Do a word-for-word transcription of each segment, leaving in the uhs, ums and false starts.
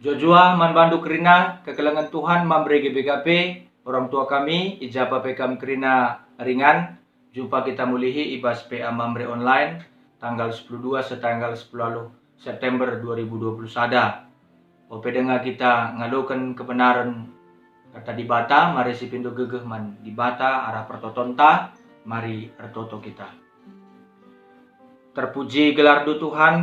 Jua-jua man bandu kerina kekelengen Tuhan Mamre G B K P, orang tua kami, i ja pe kam kerina ringan, jumpa kita mulihi i bas P A Mamre Online, tanggal sepuluh dua seh tanggal sepuluh September dua ribu dua puluh sada. Ope denga kita ngaloken kebenaren Kata Dibata, mari sipindo gegeh man Dibata arah pertotonta, mari ertoto kita. Terpuji gelarNdu Tuhan,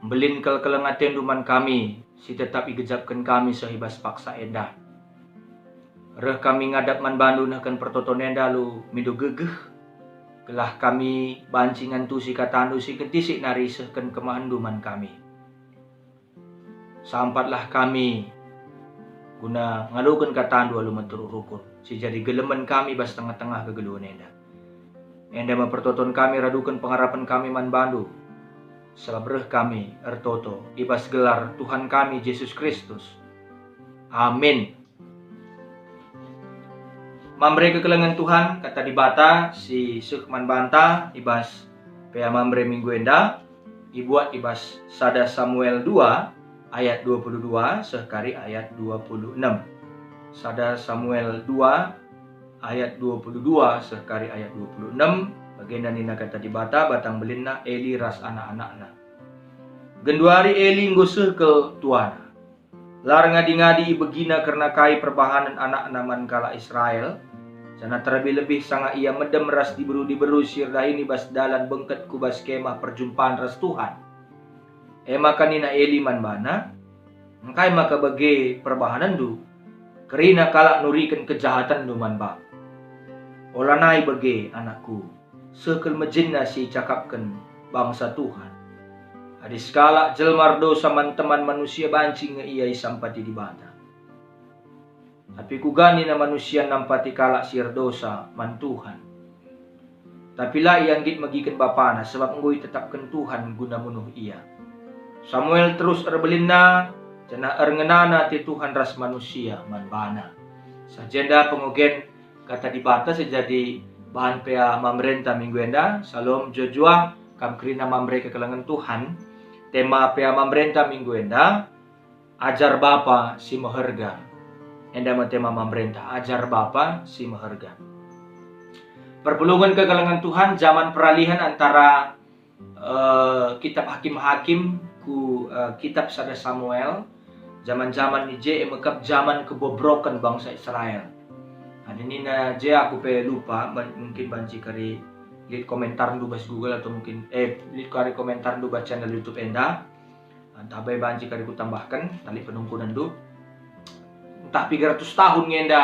mbelin kal keleng ateNdu man kami, si tetap igejapken kami seh i bas paksa enda. Reh kami ngadap man bandu nehken pertoton enda alu mindo gegeh, gelah kami banci ngantusi katandu si kentisik nari isehken kemahenndu man kami. Sampatlah kami guna ngaloken katandu alu meteruk rukun, si jadi gelemen kami bas tengah-tengah kegeluhen enda. Enda me pertoton kami raduken pengarapen kami man bandu, sabap reh kami ertoto i bas gelar Tuhan kami Jesus Kristus. Amin. Mamre kekelengen Tuhan, Kata Dibata si seh man banta i bas P A Mamre minggu enda, ibuat i bas sada Samuel dua ayat dua puluh dua seh kari ayat dua puluh enam. Sada Samuel dua ayat dua puluh dua seh kari ayat dua puluh enam, bagenda nina Kata Dibata, batang belinna Eli ras anak-anakna. Genduari Eli enggo seh kal tuana. La erngadi-ngadi ibegina kerna kai perbahanen anakna man kalak Israel, janah terlebih-lebih sanga ia medem ras diberu-diberu si erdahin i bas dalan bengket ku bas Kemah Perjumpan ras Tuhan. E maka nina Eli man bana, "Engkai maka bage perbahanenndu? Kerina kalak nuriken kejahatenndu man bangku. Olanai bage, anakku, seh kal mejinna si icakapken bangsa Tuhan. Adi sekalak jelma erdosa man teman manusia, banci nge ia isampati Dibata. Tapi kuga nina manusia nampati kalak si erdosa man Tuhan? Tapi la ia nggit megiken bapana, sabap enggo itetapken Tuhan guna munuh ia." Samuel terus erbelinna, janah erngenana ate Tuhan ras manusia man bana. Sajenda pengogen Kata Dibata si jadi bahan P A Mamrenta minggu enda. Salom jua-jua kam kerina Mamre kekelengen Tuhan. Tema P A Mamrenta minggu enda, Ajar Bapa si Meherga. Enda me tema Mamrenta, Ajar Bapa si Meherga. Perpulungen kekelengen Tuhan, jaman peralihen antara eh, kitab Hakim-Hakim ku, eh, kitab sada Samuel, jaman-jaman i je e me kap jaman kebobroken bangsa Israel. Adi nina je aku pe lupa, ban-, mungkin banci kari lit komentarndu bas Google atau mungkin, eh, lit kari komentarndu bas channel YouTube enda. Ntah bai banci kari kutambahken tali penungkunenndu. Ntah piga ratus tahun nge enda,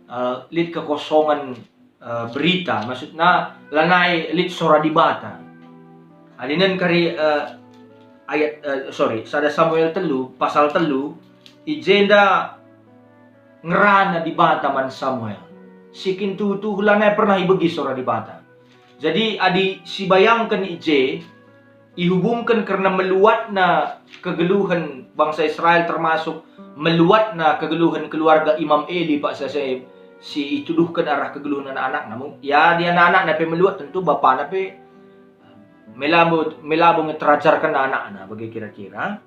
eh, lit kekosongen eh, berita, maksudna lanai lit sora Dibata. Adinen kari, eh, ayat, eh, sorry, sada Samuel telu, pasal telu, i jenda ngerana Dibata man Samuel. Si kin tuhu-tuhu lanai pernah ibegi sora Dibata. Jadi adi sibayangken i je, ihubungken kerna meluatna kegeluhen bangsa Israel, termasuk meluatna kegeluhen keluarga Imam Eli paksa si, si ituduhken arah kegeluhen anak-anakna. Mung-, ya, di anak-anakna pe meluat, tentu bapana pe melabo, melabo nge terajarken anakna, bage kira-kira.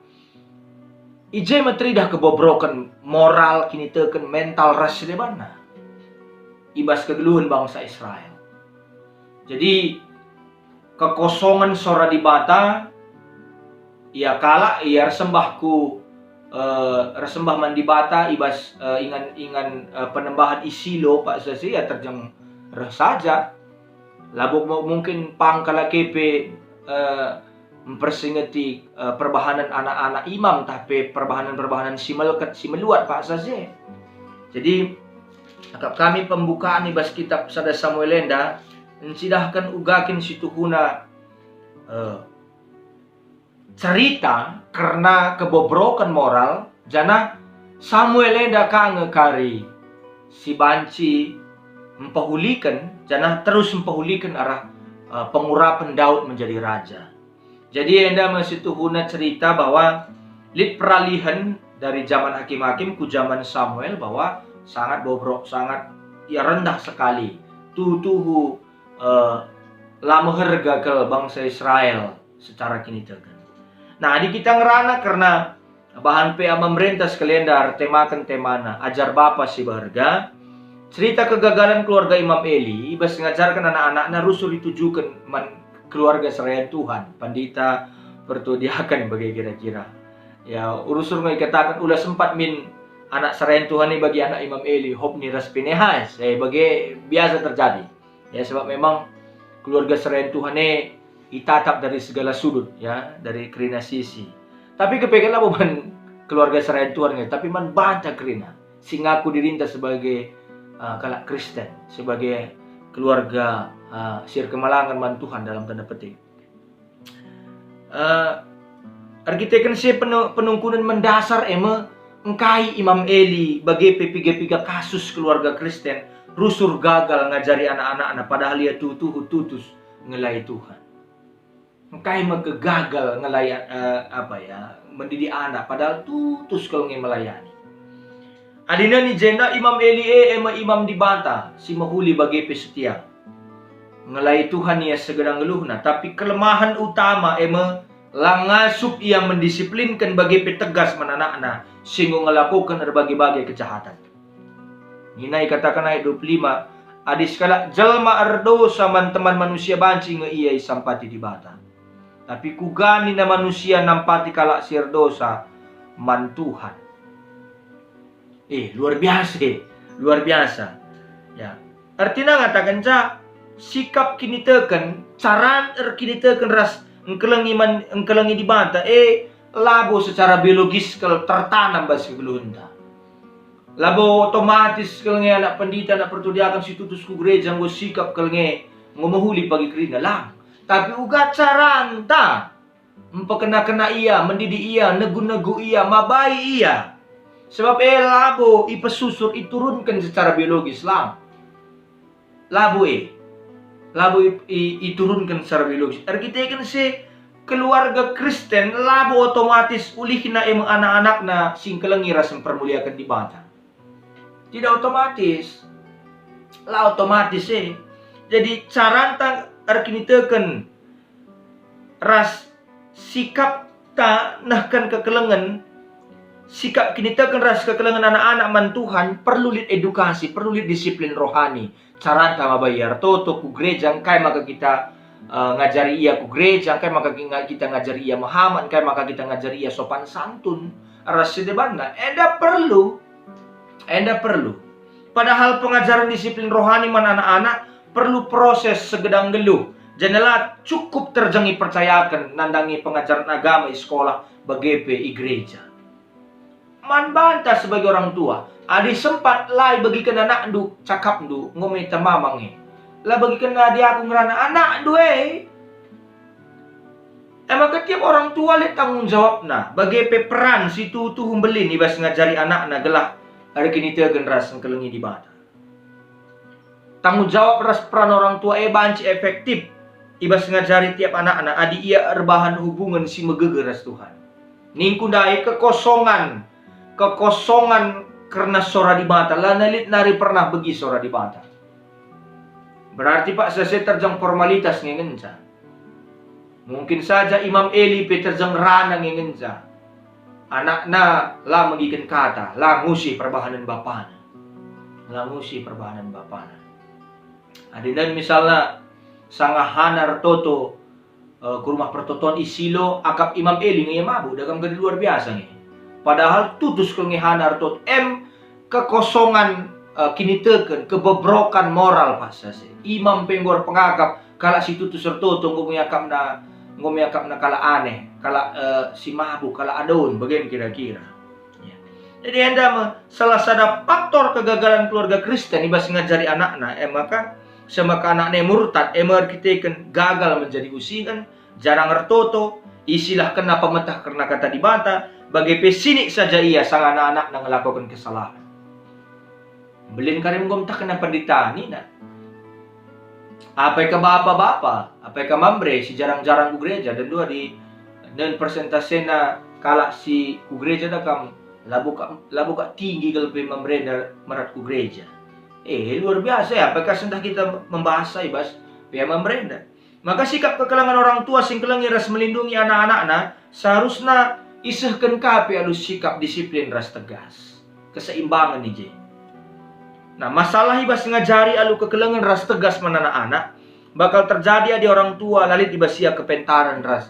I je me teridah kebobroken moral, kiniteken, mental ras si debanna i bas kegeluhen bangsa Israel. Jadi, kekosongen sora Dibata, ia kalak, ia ersembah ku, eh, ersembah man Dibata i bas, eh, ingan-ingan, eh, penembahan i Silo, paksa si ia terjeng reh saja. Labo mu-, mungkin pang kalak e pe, eh, mpersingeti, eh, perbahanen anak-anak imam, tah pe perbahanen-perbahanen si melket, si meluat paksa si. Jadi, akap kami pembukaan i bas kitab sada Samuel enda, ncidahken uga kin situhuna, eh, cerita kerna kebobroken moral, janah Samuel enda ka nge kari si banci mpehuliken, janah terus mpehuliken arah, eh, pengurapen Daud menjadi raja. Jadi enda me situhuna cerita bahwa lit peralihen dari zaman hakim-hakim ku zaman Samuel bahwa sangat bobrok, sangat, ya, rendah sekali. Tuhu-tuhu, eh, la meherga kal bangsa Israel secara kiniteken. Nah, adi kita ngerana kerna, Bahan pe Ama Merenta sekalian enda ertemaken temana, Ajar Bapa si Berharga. Cerita kegagalan keluarga Imam Eli, ibas ngajarken anak-anakna rusur itujuken man keluarga serayan Tuhan, pandita, pertua diaken bage kira-kira. Ya, rusur nge ikataken ula sempat min anak serayan Tuhan e bagi anak Imam Eli, Hopni ras Pinehas. Eh, bage biasa terjadi. Ya, sebab memang keluarga serayan Tuhan e itatap dari segala sudut, ya, dari kerina sisi. Tapi kepeken labo man keluarga serayan Tuhan nge, tapi man banta kerina si ngaku dirinta sebagai, uh, kalak Kristen, sebagai keluarga, uh, si erkemalangen man Tuhan dalam tanda petik. Eh, erkiteken si penu-, penungkunen mendasar e me engkai Imam Eli bage pe piga-piga kasus keluarga Kristen rusur gagal ngajari anak-anakna, padahal ia tuhu-tuhu tutus ngelai Tuhan. Engkai me kegagal ngelai, eh, apa ya, mendidik anak, padahal tutus kal nge melayani. Adi neni jenda Imam Eli e, e me imam Dibata si mehuli bage pe setia. Ngelai Tuhan ia segedang geluhna, tapi kelemahen utama e me la ngasup ia mendisiplinken bage pe tegas man anakna si enggo ngelakoken erbage-bage kejahatan. Nina ikataken ayat dua puluh lima, "Adi sekalak jelma erdosa man teman manusia, banci nge ia isampati Dibata. Tapi kuga nina manusia nampati kalak si erdosa man Tuhan?" Eh, luar biasa, eh. Luar biasa. Ya. Ertina ngatakenca sikap kiniteken, cara erkiniteken ras engkelengi man, engkelengi Dibata, eh, labo secara biologis kal tertanam bas kegeluhenta. Labo otomatis kal nge anak pendita, anak pertua diaken si tutus ku gereja enggo sikap kal nge enggo mehuli pagi kerina, lang. Tapi uga caranta. Mpekena-kena ia, mendidik ia, negu-negu ia, mabai ia. Sebab e labo ipesusur, iturunken secara biologis, lang. Labo e. Labo i, i, iturunken secara biologis. Erkiteken si keluarga Kristen labo otomatis ulihna e me anak-anakna si engkelengi ras mpermuliaken Dibata. Tidak otomatis. La otomatis e. Jadi caranta erkiniteken ras sikapta nehken kekelengen, sikap kiniteken ras kekelengen anak-anak man Tuhan, perlu lit edukasi, perlu lit disiplin rohani. Caranta mabai ia ertoto ku gereja, engkai maka kita, eh, ngajari ia ku gereja, engkai maka ki-, kita ngajari ia mehamat, engkai maka kita ngajari ia sopan santun ras si debanna. Enda perlu. Enda perlu. Padahal pengajaren disiplin rohani man anak-anak perlu proses segedang geluh. Janah la cukup terjeng ipercayaken nandangi pengajaren agama i sekolah, bage pe i gereja. Man banta sebagai orang tua, adi sempat la ibegiken anakndu cakapndu, enggo me tamamang e. La begiken adi aku ngerana anakndu e. E maka tiap orang tua lit tanggung jawabna, bage pe peran si tuhu-tuhu mbelin i bas ngajari anakna gelah erkiniteken ras engkelengi Dibata. Tanggung jawab ras peran orang tua e banci efektif i bas ngajari tiap anakna adi ia erbahan hubungen si megeger ras Tuhan. Ningku ndai kekosongan, kekosongan kerna sora Dibata, lanai lit nari pernah begi sora Dibata. Berarti paksa si terjeng formalitas nge ngenca. Mungkin saja Imam Eli pe terjeng rana nge ngenca. Anakna la megiken kata, la ngusih perbahanen bapana. La ngusih perbahanen bapana. Adi ndai misalna sanga Hana ertoto, eh, ku rumah pertoton i Silo, akap Imam Eli nge ia mabuk, dagam gari luar biasa nge. Padahal tutus kal nge Hana ertoto, em kekosongan, eh, kiniteken, kebebrokan moral paksa si. Imam pe enggo erpengakap, kalak si tutus ertoto enggo me iakapna, enggo me iakapna kalak aneh, kalak, eh, si mabuk, kalak adon, bagen kira-kira. Ya. Jadi enda me salah sada faktor kegagalan keluarga Kristen i bas ngajari anakna, e maka, semaka anakna e murtad, e me erkiteken gagal menjadi usihen, jarang ertoto, isilahkenna pemeteh kerna Kata Dibata, bage pe sinik saja ia sanga anak-anakna ngelakoken kesalahen. Mbelin kari enggo metehkenna pendeta nina, "Apai ka bapa-bapa, apai ka mamre si jarang-jarang ku gereja, dan dua di nen persentasena kalak si ku gereja da kam labo ka, labo ka tinggi kal pe mamrenda merat ku gereja." Eh, luar biasa ya, apai ka sendah kita membahas i bas pea mamrenda. Maka sikap kekelengen orang tua si ngkelengi ras melindungi anak-anakna seharusna Isehken ka pe alu sikap disiplin ras tegas. Keseimbangen i je. Nah, masalah i bas ngajari alu kekelengen ras tegas man anak-anak, bakal terjadi adi orang tua la lit i bas ia kepentaren ras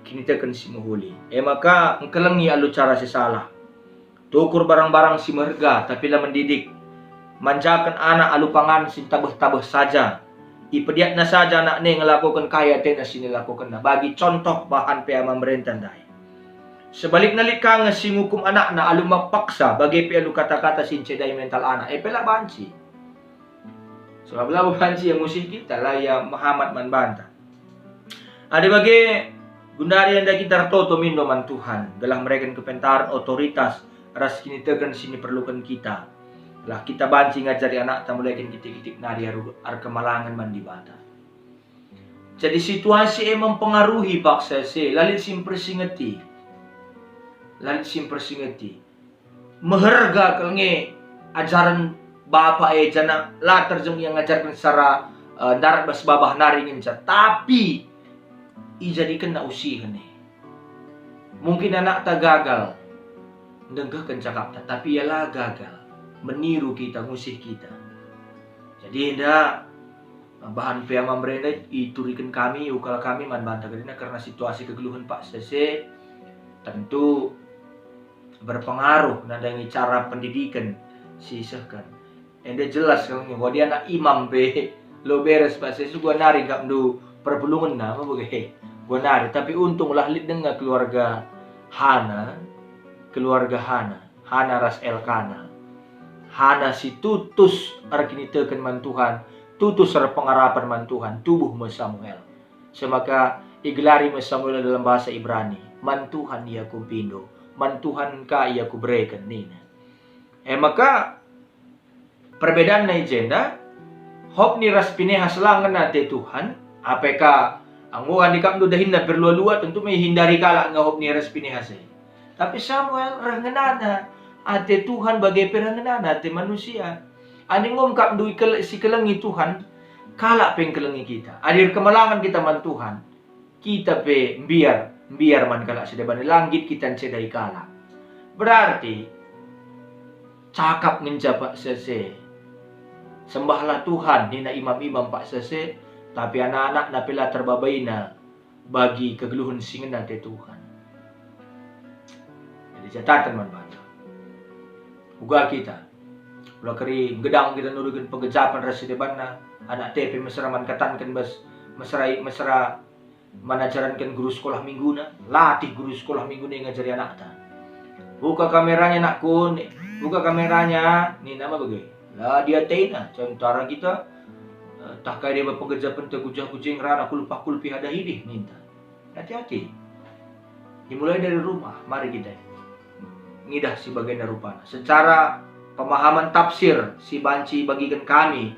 kiniteken si mehuli. E maka, engkelengi alu cara si salah. Tukur barang-barang si meherga, tapi la mendidik. Manjaken anak alu pangan si ntabeh-tabeh saja. Ipediatna saja anak e ngelakoken kai atena si nilakokenna. Bagi contoh bahan pe ama merenta ndai. Sebalikna lit ka nge si ngukum anakna alu mapaksa, bage pe alu kata-kata si ncedai mental anak. E pe la banci. Sebab labo banci ia ngusih kita, la ia mehamat man banta. Adi bage, gundari enda kita ertoto mindo man Tuhan, gelah mereken kepentaren, otoritas, ras kiniteken si niperluken kita. Lah kita banci ngajari anakta mulaiken kitik-kitik nari aru-, erkemalangen man Dibata. Jadi situasi e mempengaruhi paksa si, la lit si mpersingeti. La lit si mpersingeti. Meherga kal nge ajaren bapa e, janah la terjeng ia ngajarken secara, eh, ndarat bas babah nari ngenca, tapi ijadikenna usihen e. Mungkin anakta gagal ndengkehken cakapta, tapi ia la gagal meniru kita, ngusih kita. Jadi enda, bahan pe ama merenta ituriken kami, ukal kami man banta kerina kerna situasi kegeluhen paksa si, tentu berpengaruh nandangi cara pendidiken si isehken. Enda jelas kal nge, wadi anak imam pe lo beres paksa si, gua nari kap ndu perpulungenna, me bage. Gua nari, tapi untunglah lit denga keluarga Hana, keluarga Hana, Hana ras Elkana. Hana si tutus erkiniteken man Tuhan, tutus erpengarapen man Tuhan, tubuh me Samuel. Semaka igelari me Samuel dalam bahasa Ibrani, "Man Tuhan ia kupindo, man Tuhan ka ia kubereken," nina. E maka, perbedanna i jenda, Hopni ras Pinehas la ngena ate Tuhan, apai ka enggo adi kap ndu dahinna perlua-lua, tentu me ihindari kalak nge Hopni ras Pinehas e. Tapi Samuel reh ngenana ate Tuhan bage pe reh ngenana ate manusia. Adi enggo kap ndu ikel-, sikelengi Tuhan, kalak pe engkelengi kita. Adi erkemalangen kita man Tuhan, kita pe mbiar, mbiar man kalak si deban, la nggit kita ncedai kalak. Berarti, cakap ngenca paksa si. Sembahlah Tuhan, nina imam-imam paksa si, tapi anak-anakna pe la terbabaina bagi kegeluhen si ngena ate Tuhan. Jadi cataten man banta. Uga kita. Ula keri nggedang kita nuriken penggejapen ras si debanna, anak e pe mesera man katanken bas mesera, mesera man ajaranken guru sekolah mingguna, latih guru sekolah mingguna ngajari anakta. "Buka kameranya, nakku," ni-, "buka kameranya," nina me bage. La diatena, sementara kita, eh, tah kai deba penggejapenta ku jah ku je ngerana kulpah kulpih ada idih ninta. Hati-hati. Dimulai dari rumah, mari kita ngidah si bagenda rupana. Secara pemahaman tafsir si banci bagiken kami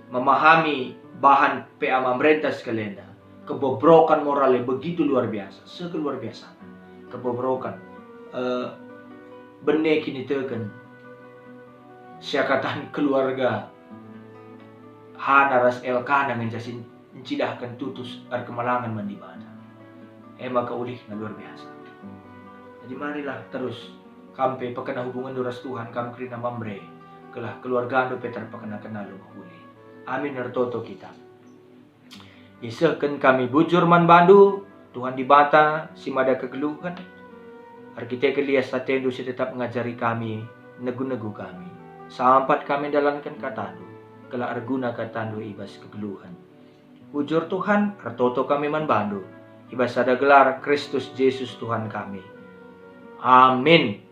memahami bahan P A Mamrenta sekalian, kebobrokan moral e begitu luar biasa, sekeluar biasa. Kebobrokan, eh, bene kiniteken, siakatan keluarga Hana ras Elkana ngenca si ncidahken tutus erkemalangen man Dibata. E maka ulihna luar biasa. Jadi marilah terus kam pe pekena hubungenndu ras Tuhan, kam kerina Mamre, gelah keluargandu pe terpekena-kena alu mehuli. Amin, ertoto kita. Isehken kami bujur man bandu, Tuhan Dibata si mada kegeluhen. Erkiteken lias atendu si tetap ngajari kami, negu-negu kami. Sampat kami ndalanken katandu, gelah erguna katandu i bas kegeluhen. Bujur Tuhan, ertoto kami man bandu, i bas sada gelar Kristus Jesus Tuhan kami. Amin.